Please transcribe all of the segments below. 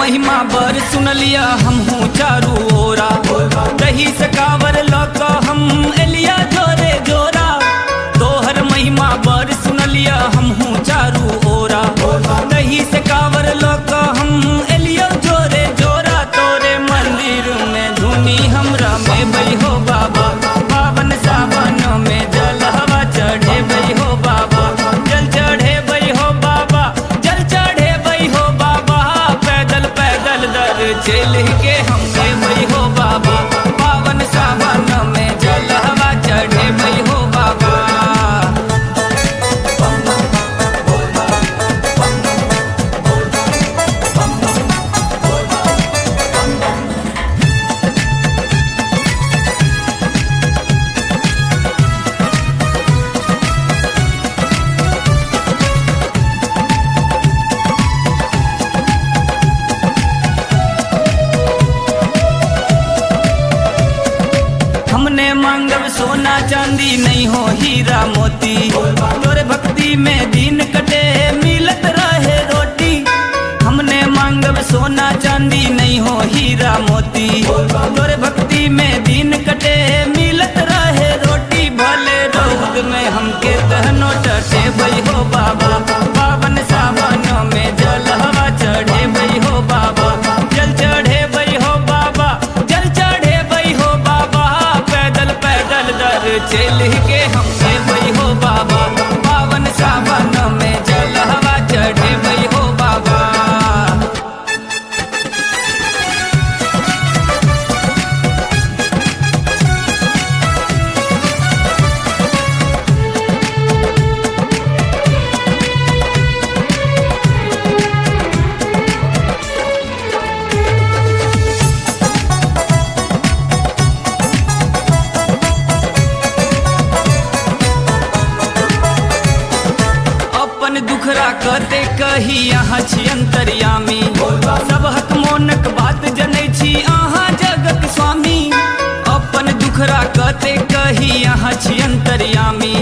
महिमा बर सुनलिया हमहू चारू ओरा। दही से कावर लऽ कऽ हम एलिया जोरे जोरा। तोहर महिमा बर सुनलिया हमहू चारू ओरा। दही से कावर लऽ कऽ हम एलिया जोरे जोरा। तोरे मंदिर में धुनी हमरा में हो बाबा। पावन सावन में जल हवा चढ़े हो बाबा। जल चढ़े हो बाबा, जल चढ़े हो बाबा। पैदल पैदल दर चल के हम गए हो बाबा। पावन सावन में जल हवा चढ़े हो बाबा। हमने मांगब सोना चांदी नहीं हो हीरा मोती। तोरे भक्ति में दिन कटे मिलत रहे रोटी। हमने मांगब सोना चांदी नहीं हो हीरा मोती। तोरे भक्ति में दिन कटे मिलत रहे रोटी। भले रौद में हमके तहनो टटे हो बाबा। पावन सावन में जल हवा चढ़े हो बाबा। जल चढ़े हो बाबा, जल चढ़े हो बाबा। पैदल पैदल दर चल के हम गए हो बाबा। पावन सावन में जल हवा चढ़े हो बाबा। अपन दुखरा कते कही अहाँ छी अंतर्यामी। सबहक मोनक बात जनै छी अहाँ जगक स्वामी। अपन दुखरा कते कही अहाँ छी अंतर्यामी।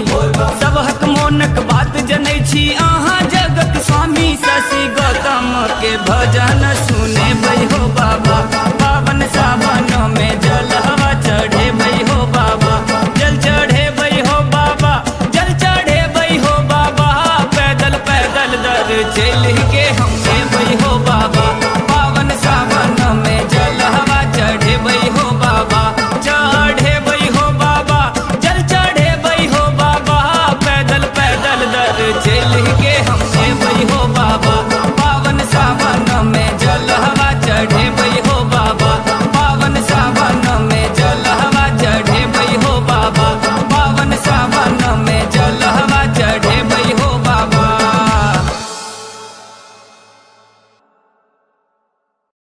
सबहक मोनक बात जनै छी अहाँ जगक स्वामी। शशि गौतम के भजन सुन